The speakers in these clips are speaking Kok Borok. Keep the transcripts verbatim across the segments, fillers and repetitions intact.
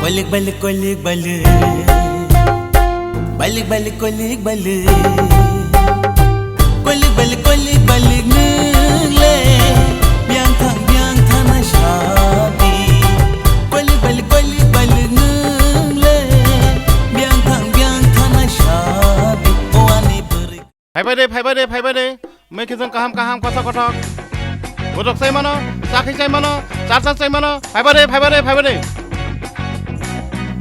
Koilik balik, koilik balik. Balik balik, koilik balik. Koilik balik, koilik balik nwng le. Biang thang, biang thana sadi. Koilik balik, koilik balik nwng le. Biang thang, biang thana sadi. O ani bwrwi. Phaibai de, phaibai de, phaibai de. Mui khe chwng kaham kaham, kothok kothok. Bodok chai mano, chakhi chai mano, charchar chai mano. Phaibai de, phaibai de, phaibai de.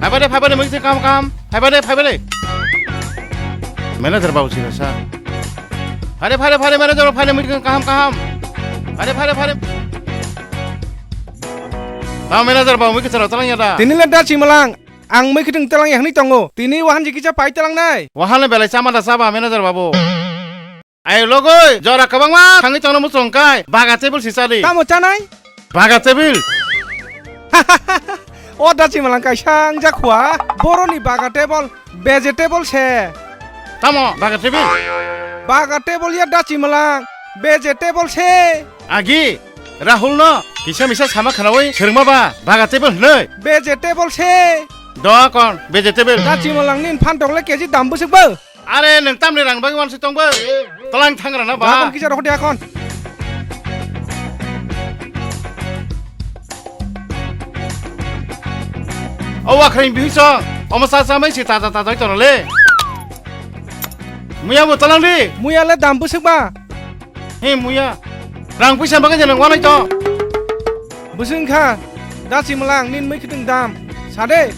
Phaibai de, phaibai de, mui khe chwng kaham kaham. Phaibai de, phaibai de. Manager babu sira sa. Phare, phare, phare, manager babu, phare, mui khe chwng kaham kaham. Phare, phare, phare. Ba manager babu, mui khe chwng talang ya da. Tini le da chimlang. Ang mui khitwng telang ya hwnwi tongo. Tini wahan jikisa pai telangnai. Wahan le belai chama da chaba manager babu. Ai logoi, jora kwbangma thangwi tongno muchung kai. Baga table si chadi. Tamo chanai? Baga table. O da chimlang kaisa wngjak khua. Boroni baga table, vegetable se. Tamo baga table? Baga table ya da chimlang, vegetable se. Agi, Rahul no kisa misa sama khwnawi swrwngma ba baga table hwnwi. Vegetable se. Do kon vegetable. Da chimlang nin phan tokle keji dam bwswk bo? Are nwng tamni rang bagwi wansuk tong bo? Tlang thangra na ba? Akon kisa rokho de akon. O wakhring bihik song, omo sa sa mai si taja taja oi tono le. Muya bo tlang di. Muya le dam bwswk ba? He muya. Rang puisa bagwi je nwng wanai to. Bwswk wngkha? Da chimlang nin mui khitwng dam. Sa de.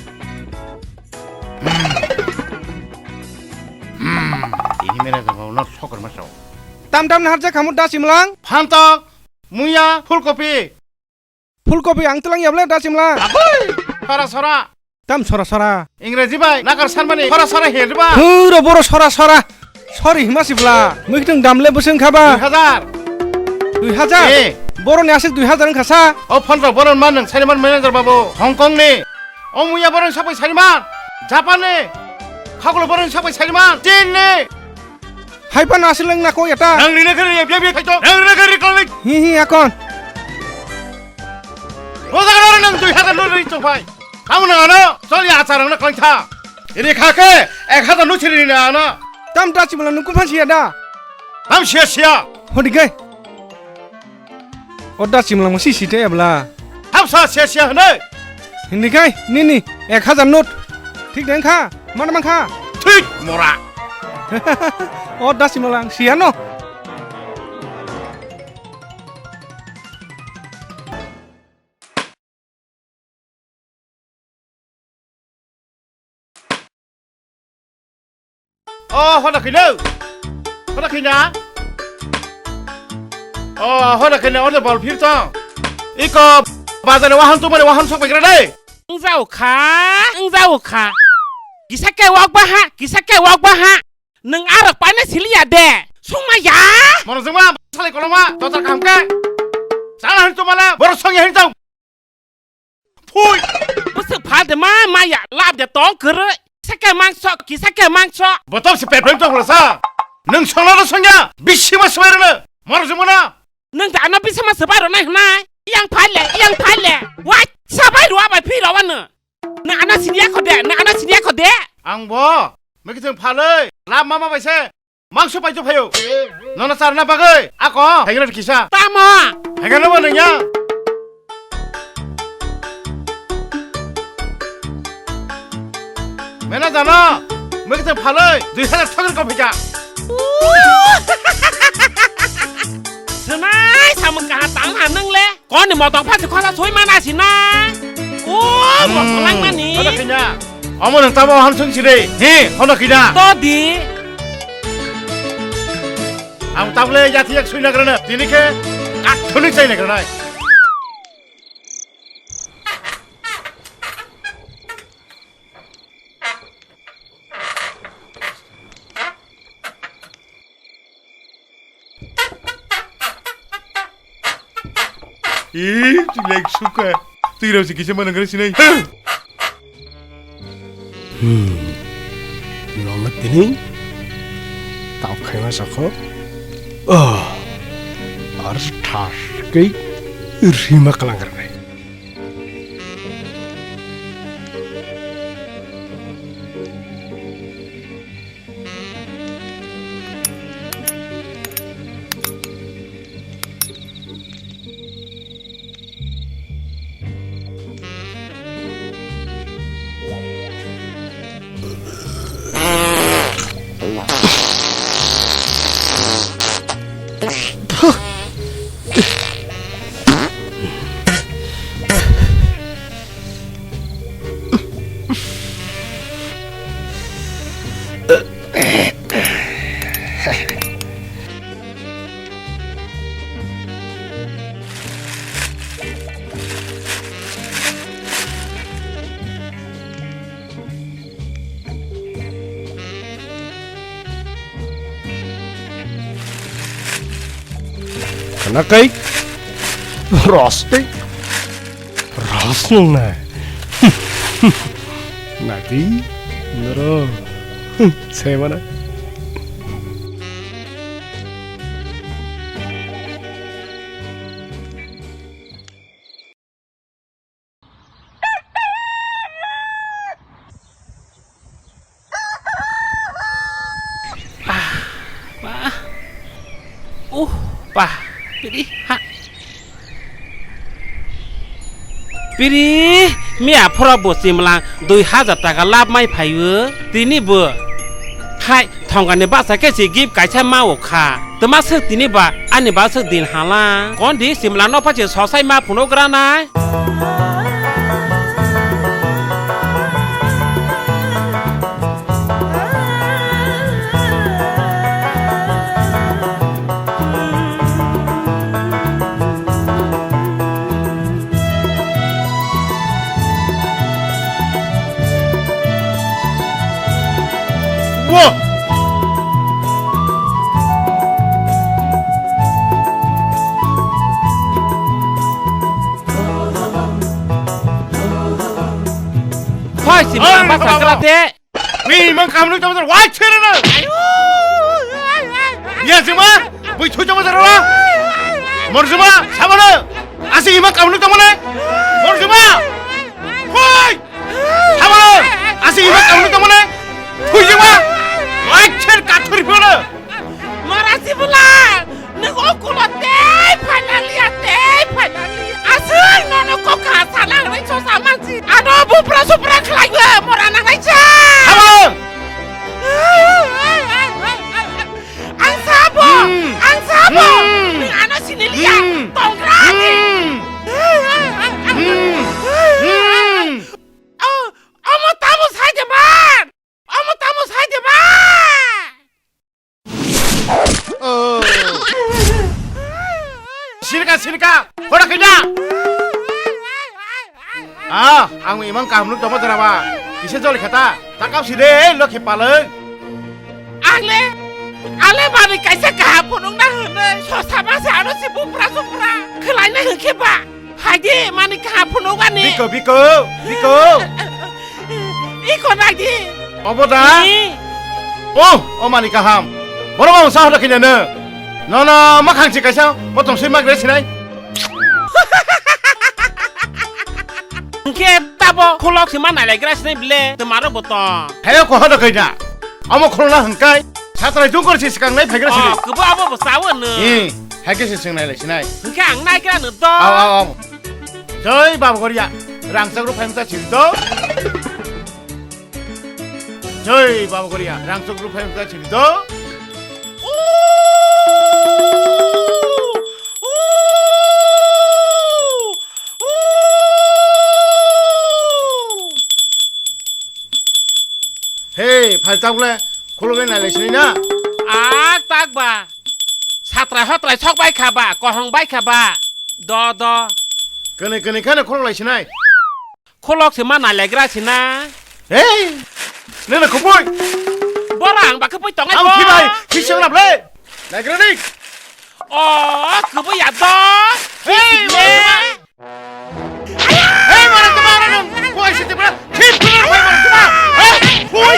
Hmm, ini mera jabo no sokor ma sao. Tam tam nahar je khamu da chimlang? Phantok, muya, phulkopi. Phulkopi ang tlang yable da chimlang. Sora sora. Tam sora sora. Ingreji bai nakar sanmani sora sora he ba. Huro boro sora sora. Sorry hima sibla. Mui khitwng dam le bwswk wngkha ba? Dui hajar. Dui hajar? Eh. Boroni aswk dui hajar wngkha sa? O phone rok boron man nwng sariman manager babu Hong Kong ni. O muya boron sapai sariman Japan ni. Khaklo boron sapai sariman Chin ni. Hai phano aswk wngna kok eta. Nang rina khe ri, biya biya khaito. Nang rina khe ri kali. Hi hi akon. Roja khe nang dui hajar no ri chongphai. Tamo nang ano, choli achar ang na klang tha. Ri kha khe ek hajar no chiri ni ano. Tam da chimla nung kuphan siya da. Tam siya siya. Hodi gai. O da chimlang si si te ebla. Hapsa se se hwnwi. Hindi kai nini ek hajar note. Thik deng kha. Mana mang kha. Thik mora. O da chimlang siya no. O, hoda khino. Hoda khina. O, hoda khina, orde bol phir tong. Iko, bazar wahan tu mane wahan sok begra dai. Wngjaokha, wngjaokha. Kisa khe wak baha, kisa khe wak baha. Nwng arok paina siliya de. Sungma ya. Mono jengma, salai koloma, dotar kaham khe. Sala hin tu mala, borok songya hin tong. Phui! Bwswk pha de ma maya lab de tong kwrwi. Kisa khe mangso, kisa khe mangso. Botom se petrol tong sa. Nwng songla no songya. Bisi ma swai rwno. Mar jumana. Nwng ta ano bisa ma swbai rwnai hwnai. Yang phai le, yang phai le. Wai, sabai rwa bai phi rwa no. Na ano siniya khode, na ano siniya khode. Ang bo, mekhe thwng phalwi, lab mama bai se. Mangso paito phaio. Nono charna bagwi ako thaigwlak kisa. Tamo? Thaigwlak bo nungya. Mena jano, mekhe phalwi dui hazar thogri ko phaikha. Swnai samung kaha tang ha nung le. Koni motong pha si khosa sui mana si na. O, motong lang mani. Hono kina. Omo nang tamo han sung si de. He, hono kina. To di. Ang tabule ya thiyak sui nagrana. Tini khe kat thuni chai nagrana. Ih, chulek suka. Twi rau si kisa manang kare sinai. Hmm. Nong tini. Tap khai ma sakho. Oh. Ar thas kei rima kalang kare. Khana kai? Ros kai? Ros nung na. Nadi? Noro. Sai mana? Bah, bah. Uh, bah. Piri, ha. Piri, miya phora bo simlang dui hazar taka lab mai phaio. Tini bo. Hai, thongani basa khe si gift kaisa ma o kha. Tma swk tini ba, ani ba swk din hala. Kondi simlang no pha si sosai ma phunuk gra nai. Wo! Hoi, si Oi, mama basa kama. Kala te. Ni mang kam nuk tamo wai chere na. Ya jima, bui thu tamo jara. Mor jima, sabana. Asi ima kam nuk tamo ne. Mor jima. Hoi. Sabana. Asi ima kam nuk tamo ne. Thu jima. Wai cher kathur phono. Mara sibula, nung o kulo tei phainaliya, tei phainaliya. Aswk nono kok kha sana hwnwi sosa mansi. Ano bupra supra khlaiwi mora nangnai cha. Habo! Ang sabo, Hmm. ang sabo. Hmm. Nung ano siniliya, Hmm. tongra ni. Hmm. Hmm. Hmm. Oh, omo tamo sai de man. Omo tamo sai de man. Sinika, sinika, hora khaida. Ah, ang imang kaham nuk tamo jora ba. Kisa jol khata, takap si de, lo khe paleng. Ang le, ang le mani kaisa kaham phunuk na hwnwi, sosa masa ano si bupra supra, khwlai na hwn khe ba. Hai de, mani kaham phunuk ani. Biko, biko, biko. Iko nai di. Obo da? Ni. Oh, o mani kaham. Borok ang sa hada kanya ne. Nono makhang si kaisa, bo tong si magre sinai. Hwnkhe tabo khulok si ma nai lai gra sinai bile, twmaro bo tong. Hayo koho da kaina. Amo khulna hwngkai, satrai dungkor si swkang nai phaigra sini. Oh, kubo abo bo sawo no. Eh, haike si swng nai lai sinai. Hwnkhe ang nai gra no do. Aw, aw, aw. Joi Baba Goria, rangchak rok phaimsa sini do. Joi Baba Goria, rangchak rok phaimsa sini do. Hey, phai tak le, khulugwi nai lai sini na. Ah, tak ba. Satrai hotrai sok bai kha ba, kohong bai kha ba. Do, do. Kene, kene khane khuluk lai sinai. Khulok se ma nai lai gra sina. Hey! Nene khubui! Bora ang ba khubui tongai. Ang bo. Khibai, khisang rap le. Nai gra ni. Oh, khubui ya do. Hey, hey, mara tama, mara tama. Khoi se tibra. Khip khulur phai mara tama. Hey, khoi.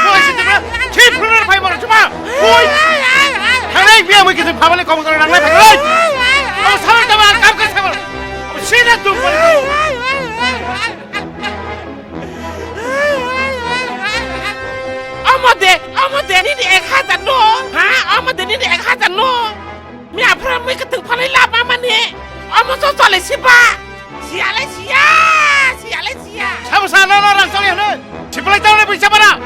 Khoi se tibra. Khip khulur phai mara tama. Khoi. Hanai biya mui kitu phabale kom karo nang lai phabale. Oh, sabar tama, kam kar sabar. Sina tu pare. Omo de, omo de nini ek hajar no. Ha? Omo de nini ek hajar no. Mi aphra mui keteng phalai laba mani. Omo so chole siba. Siale sia, siale sia. Sabo sa no no rang chole no. Siplai tawne bisa bara.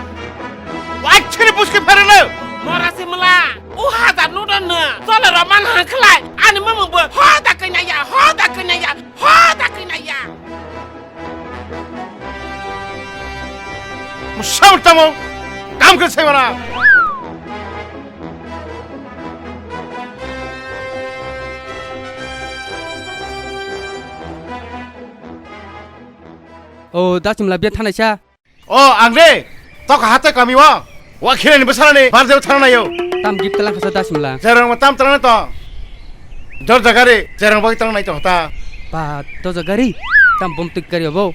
Wai chini buski pharele. Mora simla. U hajar no don no. Chole roman hangkhlai. Ani mamung bo. Ho da kanya ya, ho da kanya ya, ho da kanya ya. Musam tamo, kam khe sai mana. O, dasimla bia thanai sa. O, ang de, tok hatai kami wa. Wa khirani bwsarani barjao thang naio. Tam gift talang khasa dasimla. Jerang ma tam talang to. Dor jagari jerang bai talang nai to ta. Ba, dor jagari. Tam bom tik kari obo.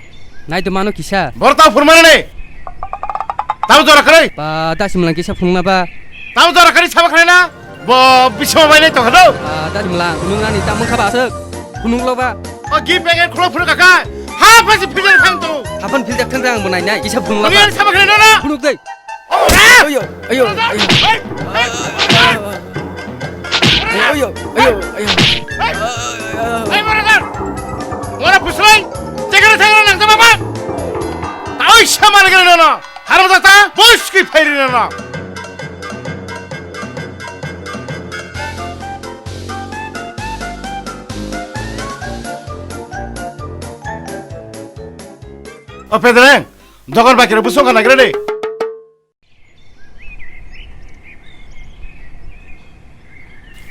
Nai to mano kisa. Bor ta phurmani ne. Tam jora kare. Ba, dasimla kisa phungna ba. Tam jora kare saba kare na. Bo bisma bai nai to hado. Ba, dasimla nung ani tam khaba asuk. Phunuk lo ba. O gi bag en khulo phunuk kaka. Ha phasi philter thang to. Hapan philter thang thang bo nai nai. Kisa phunuk lo ba. Ani saba kare na na. Phunuk dei. Ayo, ayo, ayo. Ayo, ayo, ayo, ayo. Hey, maragar! Mora puslai! Tegara tegara nang tama ba! Taoi samar gere nono! Haram jata! Bos ki phairi nono! O Pedreng, dogan bakiro busong kana gere de.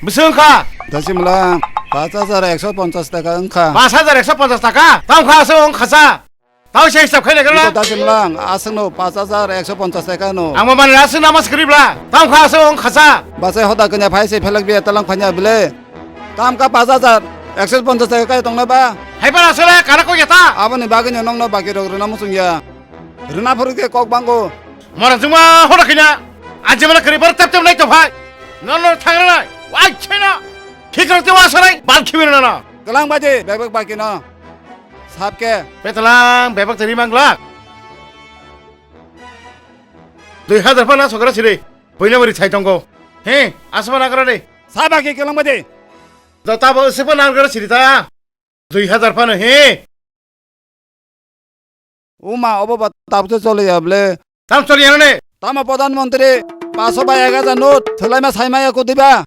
Bwswk wngkha? Dasimla, pash hajar ekso ponchash taka wngkha. Pash hajar ekso ponchash taka? Tamo kha aswk wng khasa. Tamo se hisab khaina gana? Iko Dasimla, aswkno pash hajar ekso ponchash taka no. Ang mamani aswk nama swkri bla. Tamo kha aswk wng khasa. Bachai hoda kanya phai se phelak biya talang phanya bile. Tam ka pash hajar ekso ponchash taka kai tongna ba? Haibar aswk le kana kok yata? Aboni bagwino nongno baki rok rwna muchung ya. Rwna phuru khe kok bango. Mora juma hora khina. Ajemana kari bar tep tep nai to phai. No no thangra nai. Wai chena. Khikro te wa sarai. Bal khibir na na. Kalang baje bebek baki no. Sap ke. Petalang bebek teri mangla. Dui hajar pa na sokra siri. Boina bari chai tongo. He, asma na kara de. Saba ke kalang baje. Do tabo sepa na kara siri ta. Dui hajar phano he. Uma, obo ba tabukhe choliya ble. Tam choliya ne? Tamo Pradhan Mantri, paso ba ek hajar note, thwlaima saimaya kudiba?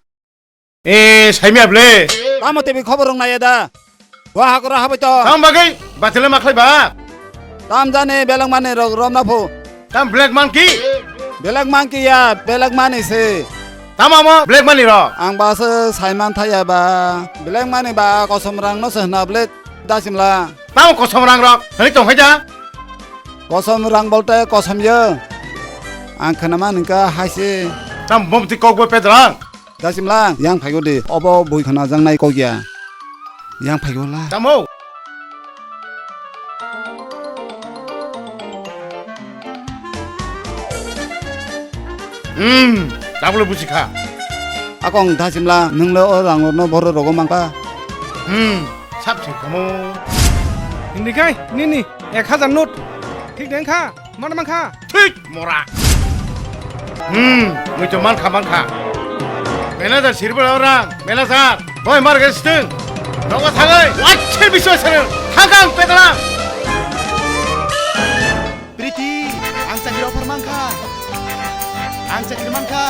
E, saimaya ble. Tamo T V khobor rong naiya da? Bo hakoro habai to. Tam bagwi, batile ma khlai ba? Tam jani belak mani rok romna phu. Tam black monkey? Black monkey ya, black money se. Tamo mo black money rok? Ang ba se saiman thaya ba. Black money ba kosom rang no se hna ble dasimla. Tamo kosom rang rok? Hani tong khaja? Kosom rang bolte kosom ye. Ang khna man ka hai se. Tam bom ti kok bo pedrang. Dasimla, yang phaigo de, obo bui khna jang nai kok ya. Yang phaigo la. Tamo? Hmm, tabule buji kha. Akong thasimla nwnglo o rang rokno borok rogo mankha. Hmm, sap sing kamo. Hindi kai, nini, ek hazar note. Thik deng kha, mana mankha. Thik, mora. Hmm, mui to mankha, mankha. Manager sirbo rang, manager. Boy mar gestung. Nogo thangai, wachhe biswa sir. Thangang peklang. Priti, ang chakri offer mankha. Ang chakri mankha.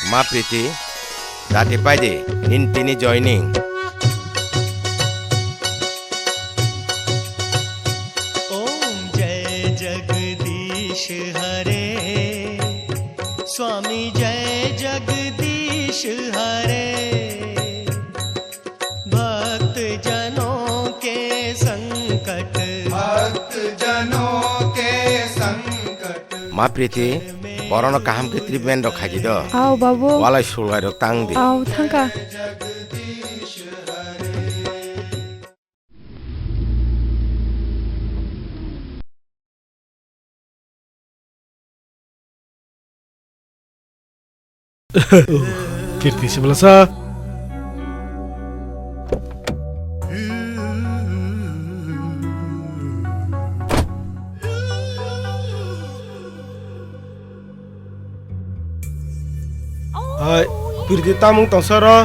Ma Priti, dati paidi, nini tini joining. Om Jai Jagdish Hare, Swami Jai Jagdish Hare. भक्त जनों के संकट, भक्त जनों के संकट। Ma Priti, borono kaham khe treatment rok khaidi do. Aw, babu. Walai sulai rok tang di. Aw, thangka. Kirti Sibalasa. Hai, Kirti tamung tongsa ro.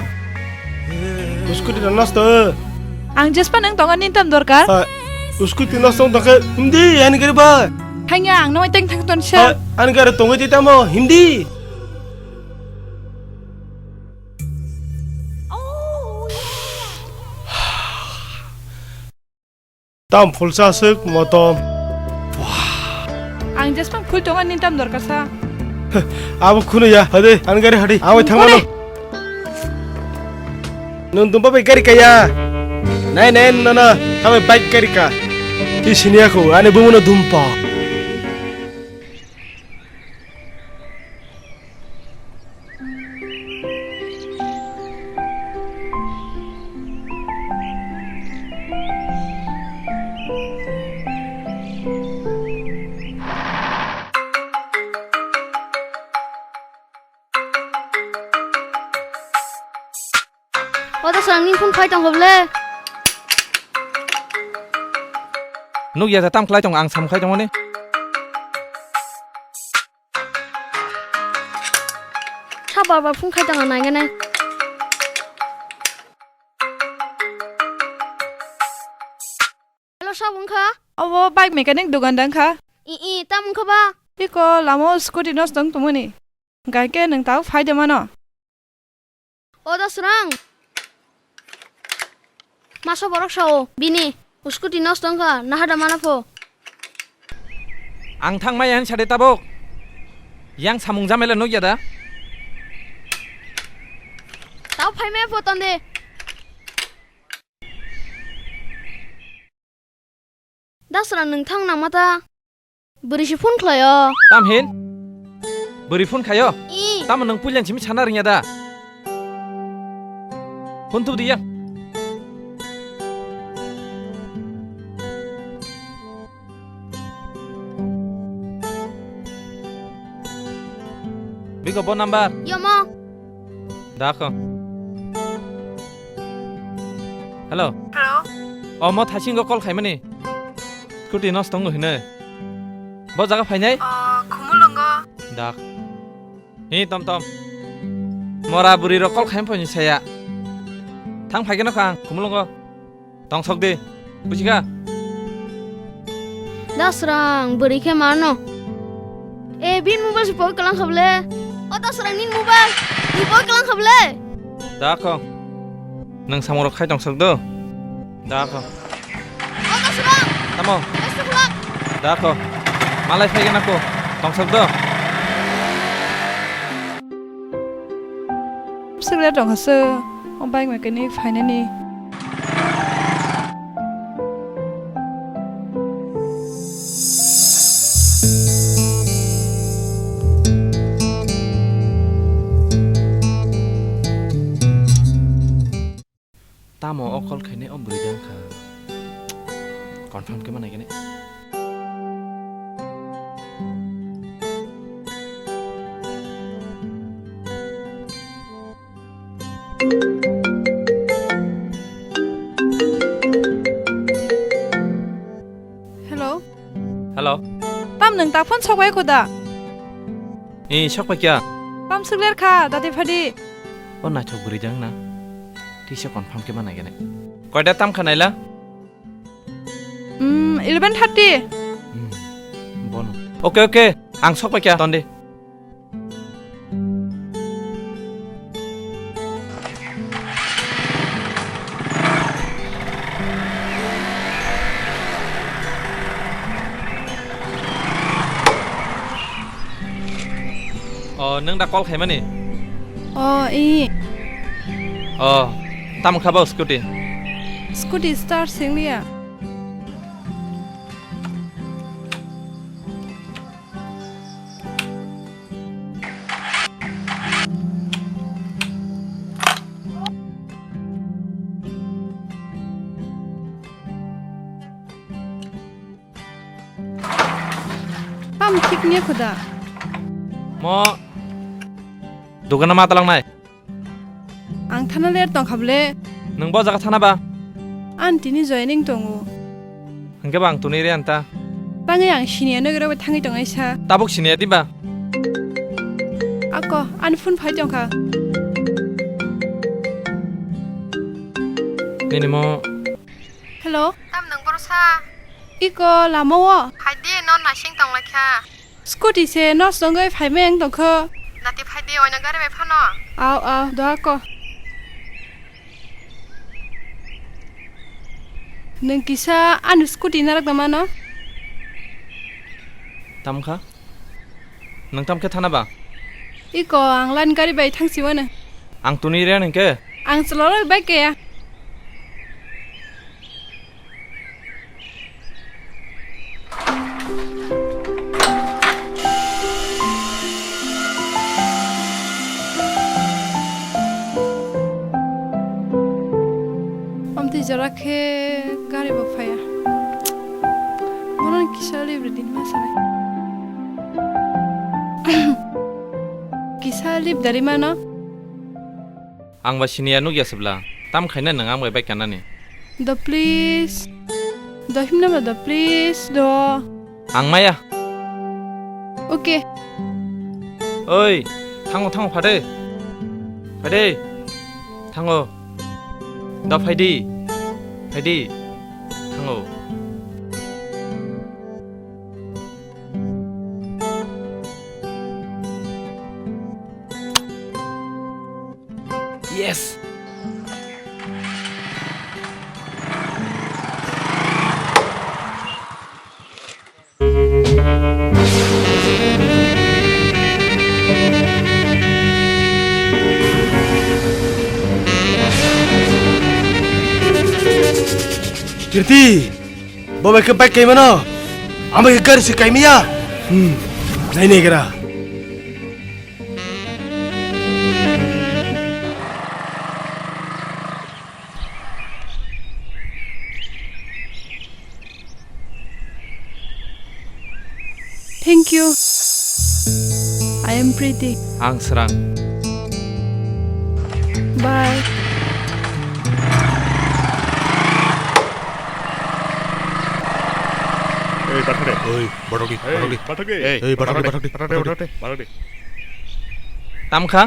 Scooty no nosto. Ang jespa nang tongo, nini tam dorkar? Hai, scooty nosto tongkhe, hindi, ani gari ba. Hanya ang no teng thang ton sa. Hai, ani gari tongo ti tamo, hindi. Tam phulsa aswk motom. Ang jesmang phul tongo, nini tam dorkar sa? Abo khunu ya, hade, ani gari hadi, awai thangmano. Kore. Nwng dumpa bai gari kaya. Nai, nai, no, no, tabai bike gari ka. Ti siniya khu, ani bumuno dumpa. O da sang ni phone khai tong ble. Nuk ya tam khlai tong, ang sam khlai tong ni. Sa bar bar phone khai tong nai nai. Hello, sab wngkha? Obo bike mechanic dogan da wngkha. I, i, tam wngkha ba? Iko lamo scooty nosto wng tongmani. Gaike nwng tao phai de mano. O da srang. Masa borok sao bini scooty nosto wngkha, naha da mana pho. Ang thang maya hin sade tabok. Yang samung jamela nukya da? Tao phai maya pho tande. Dasra nwng thang nangma ta. Bwrwi se phone khlaio. Tam hin? Bwrwi phone khaio? I. Tamo nwng puilan simi sana rwngya da? Phone tubu diya. Biko bo number? Yomo. Dakho. Hello. Hello. Omo thaisingo call khaimani. Scooty nosto tongo hinwi. Bo jaga phainai? O, Khumulwngo. Dak. Hi, tom tom. Mora bwrwi rok call khaim phone saya. Thang phaikhe no kha ang, Khumulwngo. Tongsok di. Buchika? Dasrang, bwrwi khe mano. E, bin mobile se poi kalang kha ble. O Dasrang, nin mobile. Ni poi kalang kha ble. Da kho. Nang samoro khai tongsok do. Da kho. O Dasrang. Tamo. Best of luck. Da kho. Malai phai gana ko. Tongsok do. Sila tong kha se. O bike mechanic phainani. Tamo o call khainai o bwrwi dang kha. Confirm khe ma nai khe ne. Hello. Hello. Tam nwng ta phone sok bai kho da? Ee, sok pai kya? Tam swk ler kha, dati phadi. O naithok bwrwi dang na. Tisa confirm khe ma nai khe ne. Koita tam kha naila? Hmm, eleven thirty. Hmm, bono. Okay, okay. Ang sok pai kya, ton di. O, nwng da call khaimani? O, i. O, tamo kha bo scooty? Scooty start seng liya. Tam thik niya khuda. Mo dogana ma talang nai. Ang thana ler tong kha ble. Nwng bo jaga thana ba? Ang tini joining tongo. Hwnkhe ba ang tuni re anta. Tangwi ang siniya nogwi rogwi thangwi tong aisa. Tabuk siniya di ba? Ako, ani phone phai tong kha. Nini mo. Hello. Tam nwng boro sa? Iko lama o. Phai di, no nasing tong lai kha. Scooty se nos tongwi phaimai ang tongkho. Nati phai di, oino gari bai phano. Au, au, doa ko. Nwng kisa ani scooty narak da mano? Tam kha? Nwng tam khe thana ba? Iko ang lan gari bai thang siwano. Ang tuni ren hwnkhe? Ang cholorok bai kaya. Amtwi jora khe gari bo phaiya. Bono kisa libre din ma sanai. Kisa lip dari mano. Ang ba siniya nukya sibla. Tam khaina nwng ang bai bike kanani. Do please. Do himna ba do please do. Ang maya. Okay. Oi, thango, thango, phade. Phade. Thango. Do phaidi. Phaidi. Thango. Yes! Kirti! Bo bai khe bike kaimano? Ang bai khe gari se kaimiya? Hmm. Nainaigra. Thank you. I am Preeti. Ang Srang. Bye. Bathakde. Oi, bathakdi, bathakdi. Bathakdi. Ei, bathakdi, bathakdi, bathakdi, bathakdi, bathakdi. Tamkha?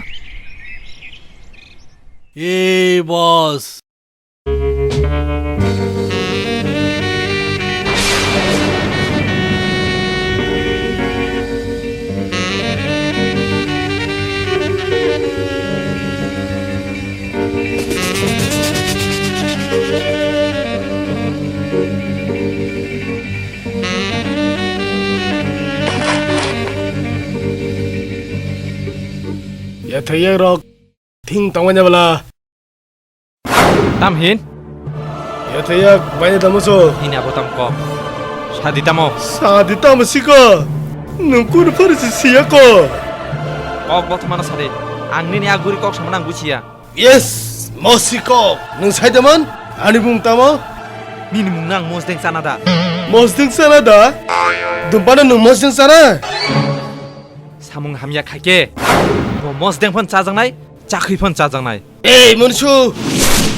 Ei, boss. Yathai rok thing tongmani bwla. Tam hin? Yathai yak bai tamo so. Hini abo tam kok. Sadi tamo. Sadi tamo siko. Nung kun phari si siya ko. Kok bo thumana sadi. Ang nini a guri kok samana ang buchiya. Yes, mosiko. Nung sai daman? Ani bung tamo? Nini mung nang mosdeng sana da. Mosdeng sana da? Dumpana nung mosdeng sana? Samung hamya khaike. Bo mosdeng phan chajaknai, chakri phan chajaknai. Ei, Monsu,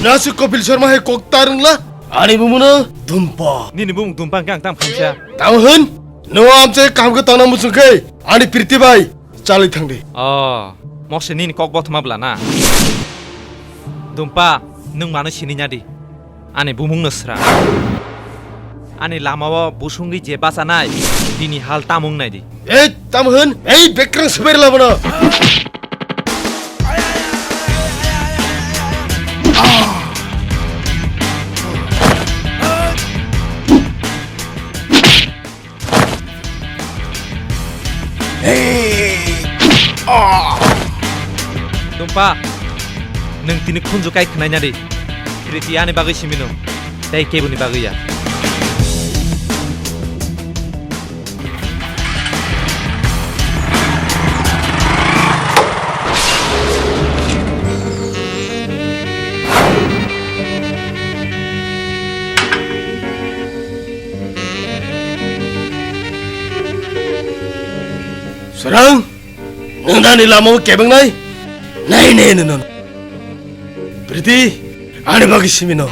nasu Kopil Sharma hai kok ta rwngla? Ani bumungno Dumpa. Nini bumung Dumpa hwnkhe ang tam khamsa. Tamo hwn? Nung amchai kaham khe tongna muchung khe ani Priti bai chalai thangdi. Oh, mokse nini kok bothoma bwla na? Dumpa, nung mano sini nyadi. Ani bumungno sra. Ani lamao busungwi je bachanai, bini hal tamung naidi. Ei, tamo hwn? Ei, bekrang subair labono. Dumpa, nwng tini khunju kai khwnai nadi. Priti ani bagwi simi no, tei keboni bagwi ya. Srang, nwng nani lamao kebengnai? Nai, nai, nai, nai. Priti, ani bagwi simi no.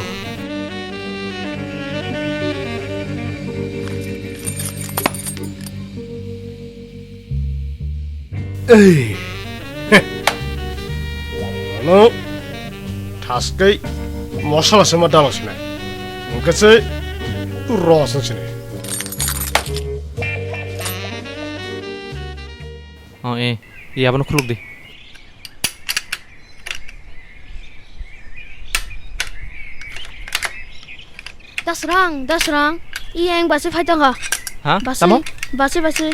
Ei. Ano thaskai mosala sema dalo sinai. Engkase ro sing sinai. Oh, eh. Iya, abono khuluk di. Dasrang, Dasrang, iyeng basi phai tongkha. Ha? Basi, tamo? Basi, basi.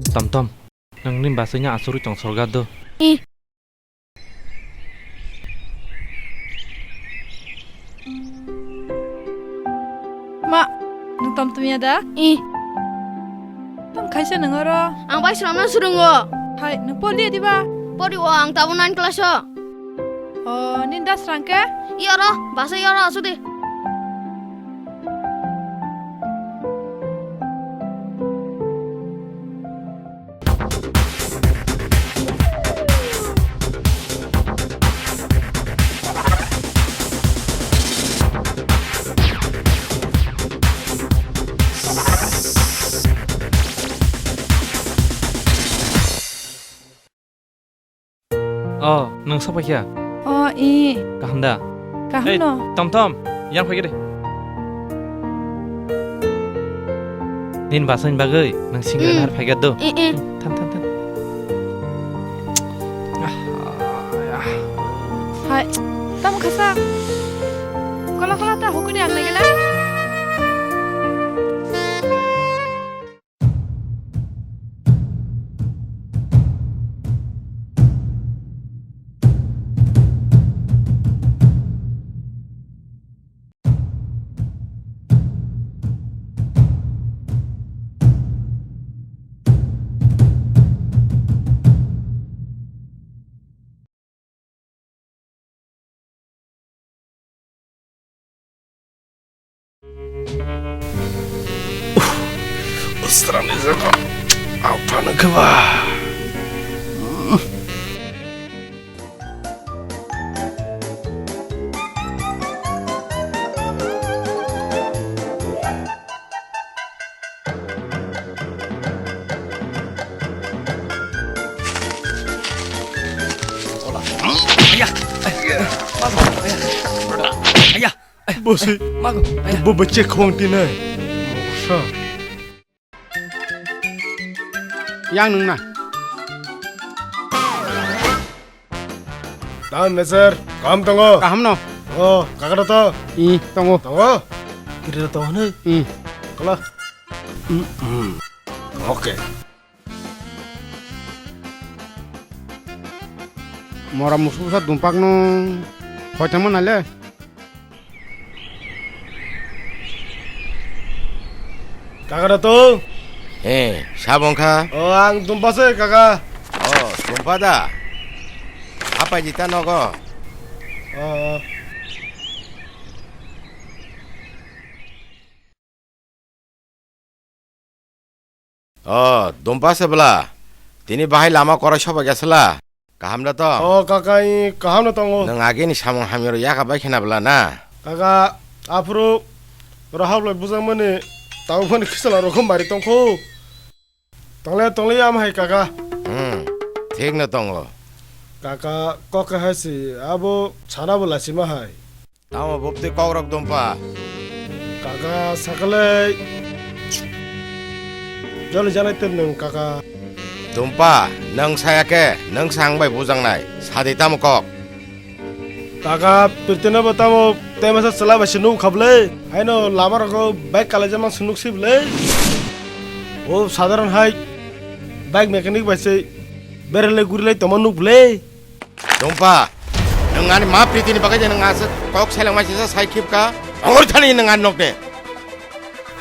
Tom tom, nangni basai no asuri tong sorga do. I. Ma, nung tom tom ya da? I. Tom khaisa nung oro. Ang bai sramna surungo. Hai, nung poli ya diba? Poli o, ang tabo nine class o. O, nin das rang ke? Iyaro, basa iyaro asudi. Oh, nung sokphaikha? Oh, i. Kaham da? Kaham no. Ei, tom tom, yang phaikhe de. Nini basani bagwi nung singra har phaikha do? I, i. Tham, tham, tham. Ah, ah. Hai, tam khasa. Kola, kola ta hukuni ang nagila. Srani jaga. Aphano khe ba. Aya, aya, mago, aya, aya, Bwswi, mago, aya. Bo bwchek khong tinai. Moksa. Yang nung na. Tamo meser, kaham tongo? Kaham no. O, kakara to? I, tongo. Tongo? Kiri to hwnwi? I. Kala. Mm, mm. Oke. Mora musu sa dumpak no. Hoi tamo nale. Kaka Datung? Eh, sabo wngkha? O, ang Dumpa se, kaka. O, Dumpa da? Apai di ta nogo? O, o. O, Dumpa se bwla? Tini bahai lama korai sobai gasla? Kaham da to? O kaka, i kaham no tongo. Nwng agini samung hamya rok yaka bai khena bwla na? Kaka, aphuru rohak loi bujangmani tangphani khichla rok mari tongkho. Tongle tongle am hai kaka. Hmm, thik no tongo. Kaka, kok hai si abo sana bo lachima hai. Tamo bopti kokrok Dumpa? Kaka, sakalai. Joli janai ter nwng, kaka. Dumpa, nwng saya khe, nwng sa ang bai bujangnai. Sadi tamo kok? Kaka, pirtino bo tamo temasa chwla bai se nuk khablai. Haino lama rogo bike kalai jamang se nuk siblai. O sadharan hai bike mechanic bai se berelai gurilai tongma nuk blai. Dumpa, nwng ani ma pritini bagwi je nwng aswk kok selengma sisa sai khibka, ongor thani nwng ani nokni.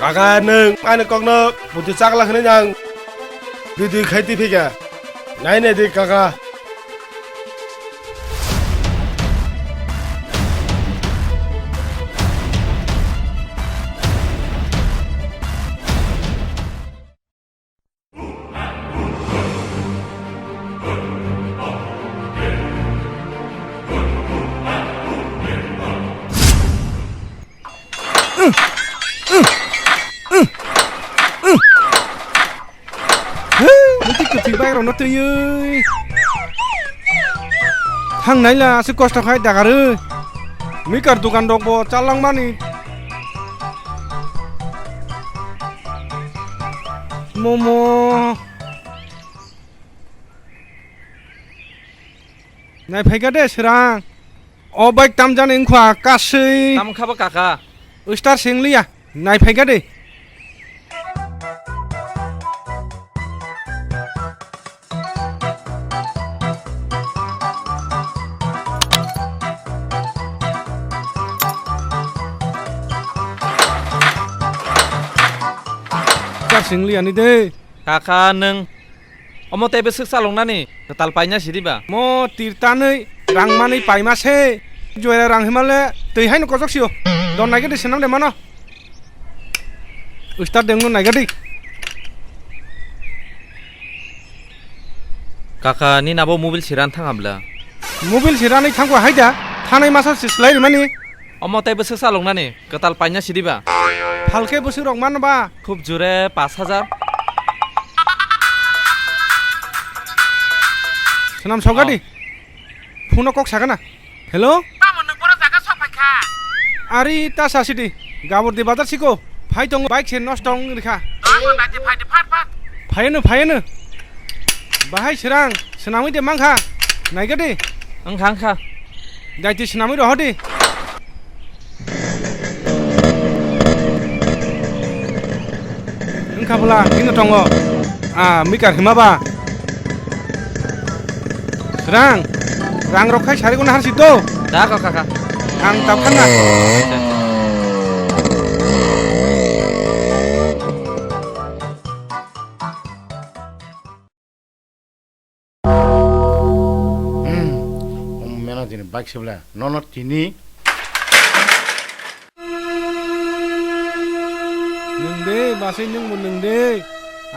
Kaka, nwng ani kokno buti chakla hwnwi nang bidui khai twi phika. Nai nai di, kaka. Muti kwthwi bai rokno twiwi. Thang naila aswk kosto khai dagarwi. Mikar dukan rokbo chalangmani. Momo. Nai phaikha de srang. O bike tamjani wngkha kasui. Tamo kha bo kaka? Start se wngliya. Nai phaikha de. Start se wngliya ni de. Kaka nwng. Omo tei bwswk chaloknani kwtal paina sidi ba? Mo tirtanwi rang manwi paima se. Joya rang himale twi haino kosok sio. Don naigadi senam de mano. Ustad dengno naigadi. Kaka, nini abo mobile siran thang abla? Mobile siranwi thangkwa haida. Thanai masa sislai rimani. Omo tei bwswk chaloknani kwtal paina sidi ba? Phalke bwswk rok mano ba? Khub jure pash hajar. Swnam sokgadi. Oh. Phone kok sakana. Hello? Tamo nwng boro jaga sok phaikha? Ari ta sasidi. Gabur di bazar siko. Phai tongo bike se nosto wng rikha. Tamo naidi phaidi phat phat. Phayano phayano. Bahai srang swnamwi de mangkha. Naigadi. Wngkha wngkha. Daiti swnamwi rohodi. Wngkha bwla, hino tongo. Ah, mikar hima ba. Rang, rang rok khai sari guna harsi do. Da, kaka, kaka. Ang tapkha na. Hmm. Om mena jini bike sebla. Nono tini. Nwng de, basai nwng bo nwng de.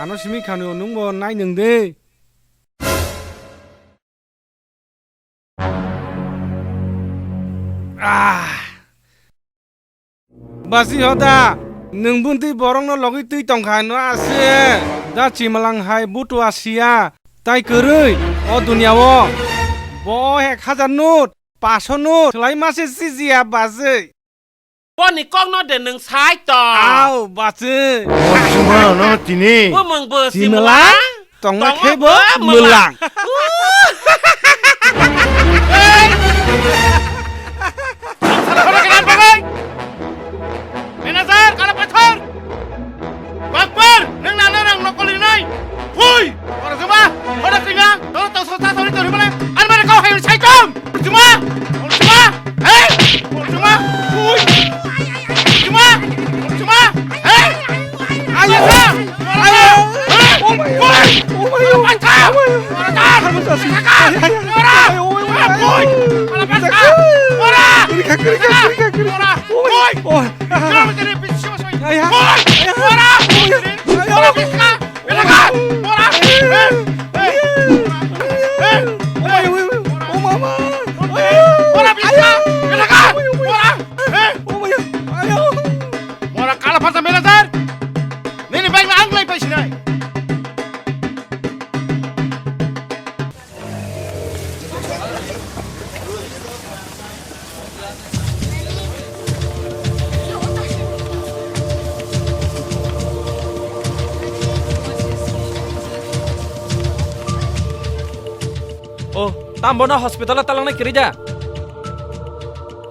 Ano simi khani o nwng bo nai nwng de. Ah! Basi hoda, nwng buntwi borokno logwi twi tongkha no ase. Da chimalang hai butua sia, tai kwrwi o dunia o. Bo ek hajar nut, paso nut, swlai mase sijiya basi. Boni kokno de nwng sai tong. Au, basi. Chuma no tini. Bumung bo chimala. Chimala? Tongma khe bo mwlang. Hey! Sara sara kena bagwi. Manager, kala pathor. Bakbar, nwng nana rang nokol rinai. Phui, ora juma, ora kanya, ora tau sota sori tori mana, an mana kau hai sai kom. Juma, juma, hey, juma, phui. Juma, juma, hey. Ayo, ayo. Hey, phui. Ora juma, ora juma, ora. Ini kak, ini kak, ini kak, ini kak. Phui. Oh. Juma, jadi bisyo soi. Ayah. Phui. Ora. Ora. Ora. Ora bisa! Ora! Ora! Ora kala pasa manager! Nini bike na ang lai paisinai! O, tam bono hospital o talangnai kwrwi da?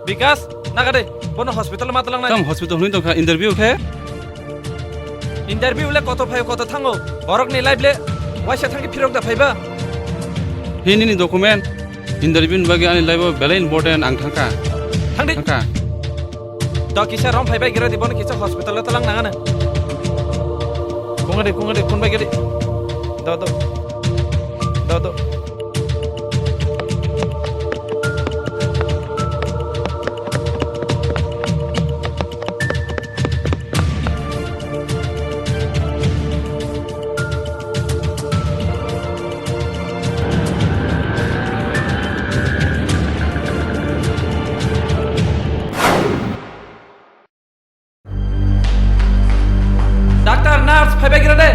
Bikas, naga de, bono hospital o ma talangnai. Tam hospital hwnwi tongkha, interview khe? Interview le koto phaio koto thango. Borokni life le waisa thangkhe phirok da phaiba. Hi nini document? Interview ni bagwi ani life o belai important, ang thangkha. Thangdi. Thangkha. Do kisa rom phaibai gira di, bono kisa hospital o talang nangano. Kunga de, kunga de, kunbai gede. Do, do. Do, do. Doctor, nurse, phaibai gira de.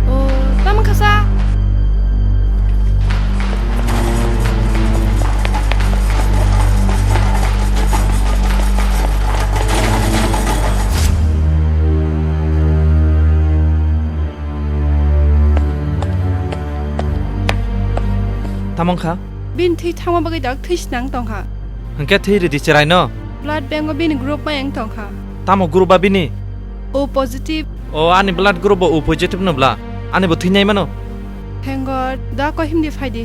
O, tamo khasa? Tamo wngkha? Bini thwi thangma bagwi dok thwi snang tongkha. Hwnkhe thwi ridi chwraino. Blood bank o bini group mayang tongkha. Tamo group ba bini? O positive. O ani blood group bo O positive no bla. Ani bo thwi nai mano. Thank God. Da koi himdi phaidi.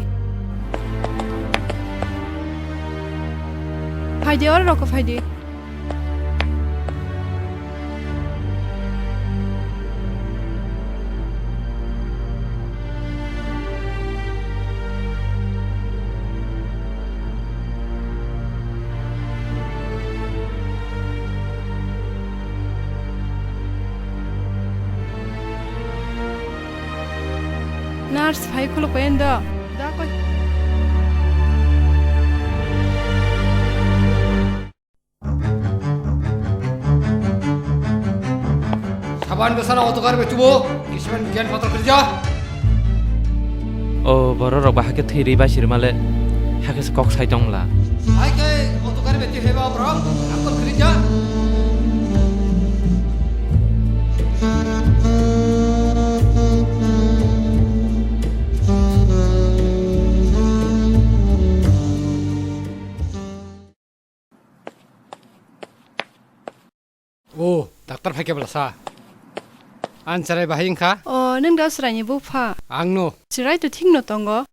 Phaidi oro roko phaidi. Nurse phai khuluk payan do. Da koi. Saban bwsano autogar bai tubo, kisiman giyan photo khilja. O borok rok ba hakhe thwi rwi bai sirma le, hakhe se kok sai tong la. Hai khe autogar bai twi phaiba borok, angkol khilja. O, doctor phaikhe bwlasa. Ang chwrai bahai wngkha. O, nwng da chwraini bupha? Ang no. Chwrai to thik no tongo.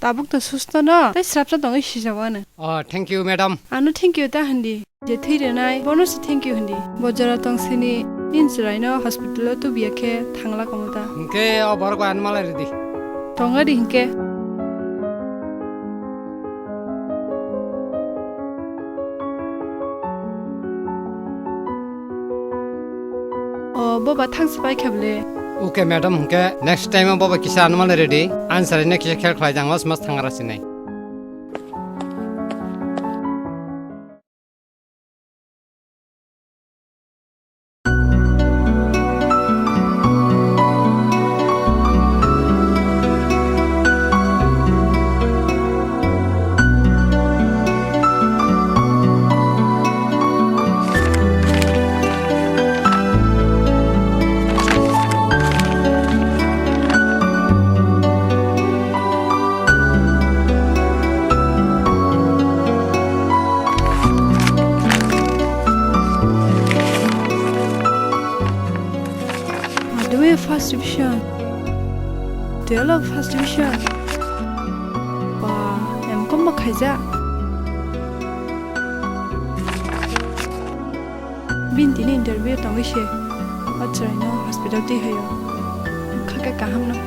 Tabuk to susto no, tei srapsa tongwi sijao ano. O, thank you, madam. Ano thank you ta hindi. Je thwi rwnai, bono se thank you hindi. Bo jora tong sini, nini chwraino hospital o tubiya khe thangla komo ta. Hwnkhe o borok bai ano malai rwdi. Tongo di hwnkhe. Boba thangsi pai khe bole. Okay, madam, hwnkhe next time o boba kisa anmal ready. Answer ne kisa khel khlai jang, mas mas thangra sinai. Madam, first division. Twelve first division. Ba, em kom ma khaijak. Bini tini interview tongwi se. O chwraino hospital twi haio. Kha khe kaham no.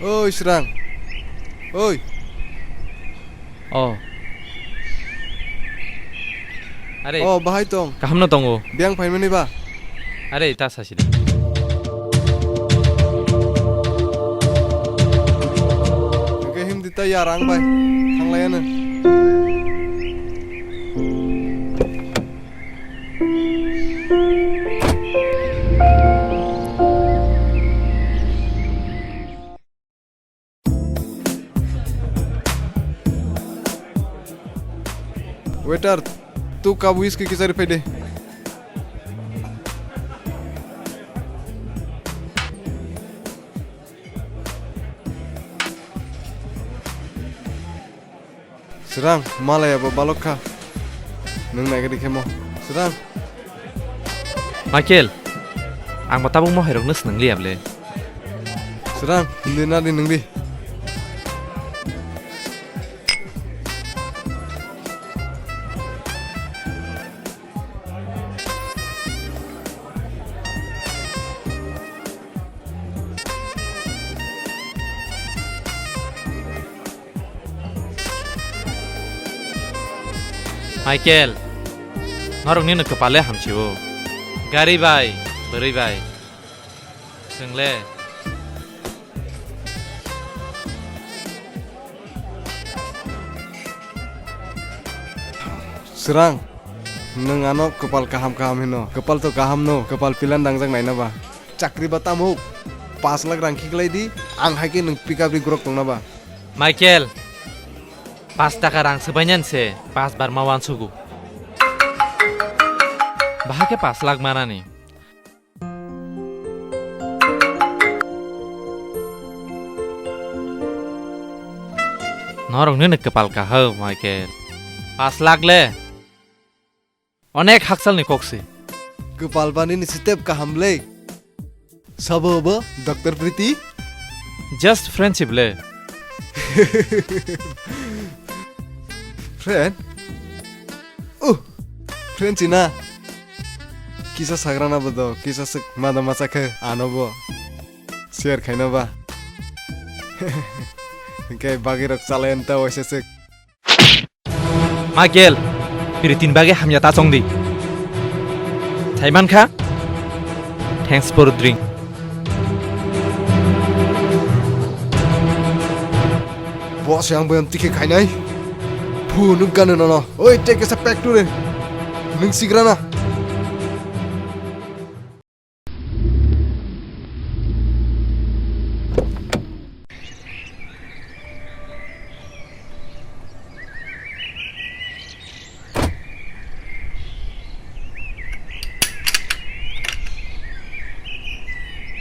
Oi, Srang. Oi. Oh. Are. Oh, bahai tong. Kaham no tongo. Biyang phaimani ba? Are, ta sasi da. Hingke himdi ta yarang bai. Thanglaiano. Waiter, tu cup whisky kisari phai de. Srang, malaya bo balok kha. Nwng nai gadi khemo. Srang. Michael, ang bo tabuk mohairokno swnang liya ble. Srang, hindi nadi nwng di. Michael, norok nini kwpale hamsio. Gari bai, bwrwi bai. Chwng le. Srang, nwng ano kwpal kaham kaham hino. Kwpal to kaham no, kwpal pilan dangjak naina ba. Chakri ba tamo, pash lakh rang khiklai di, ang hai khe nwng pickup ri grok tongna ba. Michael, pash taka rang swbainani se, pash bar ma uansugo. Bahai khe pash lakh manani. Norok nini kwpal kaham, Michael. Pash lakh le. Onek haksalni kok se. Kwpal bani ni step kaham le. Sabo bo, Doctor Priti? Just friendship le. Friend? Uh, friend china. Kisa sagrana bo do, kisa sik mada macha khe ano bo. Share khaina ba. Hingke bagwi rok chalayan ta waisa sik. Michael, Pritin bagwi hamya ta chong di. Thaiman kha? Thanks for drink. Boss yang bayam tike khainai. Phu nuk gana nono. Oi, take a pack to re. Nung sigrana.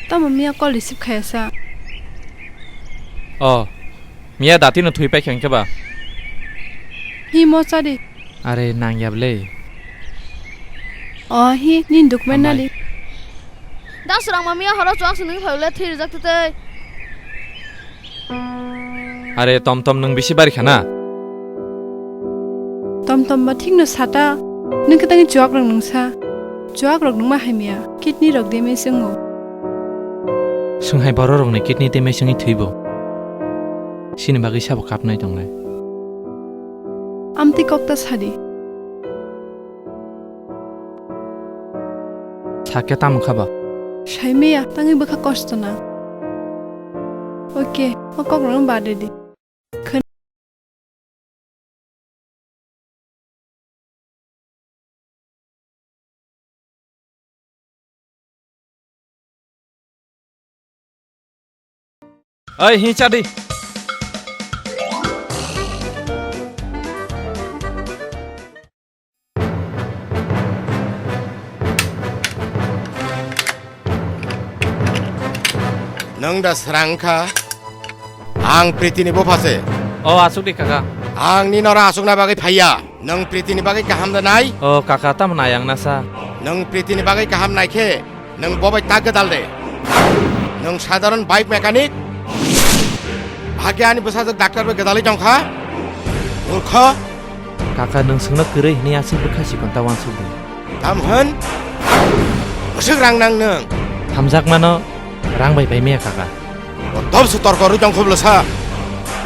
Tamo miya call receive khayasa. Oh, miya dati no thui pai khe ba? Hi mo chadi. Are nang yable. Oh hi, nin document na di. Da surang mami horo chuak sini phai le thir jak tei. Are tom tom nung bisi bari khana. Tom tom ba thik no sata. Nung kitang chuak rang nung sa. Chuak rok nungma hamya, kidney rok damage wngo. Swnghai borok rokni kidney damage wngwi thwibo. Sini bagwi sabo kapnai tongnai. Amtwi kokta sadi. Sakya tamo khaba? Saimaya, tangwi bwkha kosto na. Okay, o kok rokno bad redi. Oi, hi chadi. Nwng da srang kha? Ang Pritini bupha se. O, asuk di, kaka. Ang nino ra asukna bagwi phaiya. Nwng Pritini bagwi kaham da nai? O, kaka, tamo nai ang nasa. Nwng Pritini bagwi kaham nai khe, nwng bo bai tak gwdal de. Nwng sadharon bike mechanic? Hakhe ani bwsajwk doctor bai gwdalwi tong kha? Murkho! Kaka, nwng swngno kwrwi hwnwi aswk bwkha sikon ta uansuk di. Tamo hwn? Bwswk rang nang nwng? Hamjakmano rang bai pai maya, kaka. Kotom se torko rwi tong khoblo sa.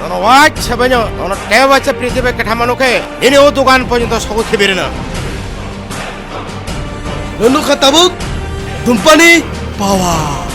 Nono waisa baino, nono tei waisa Prithibi kwtham mano khe, nini o dogan porjonto sogo khibirino. Nono kha tabuk, Dumpani power.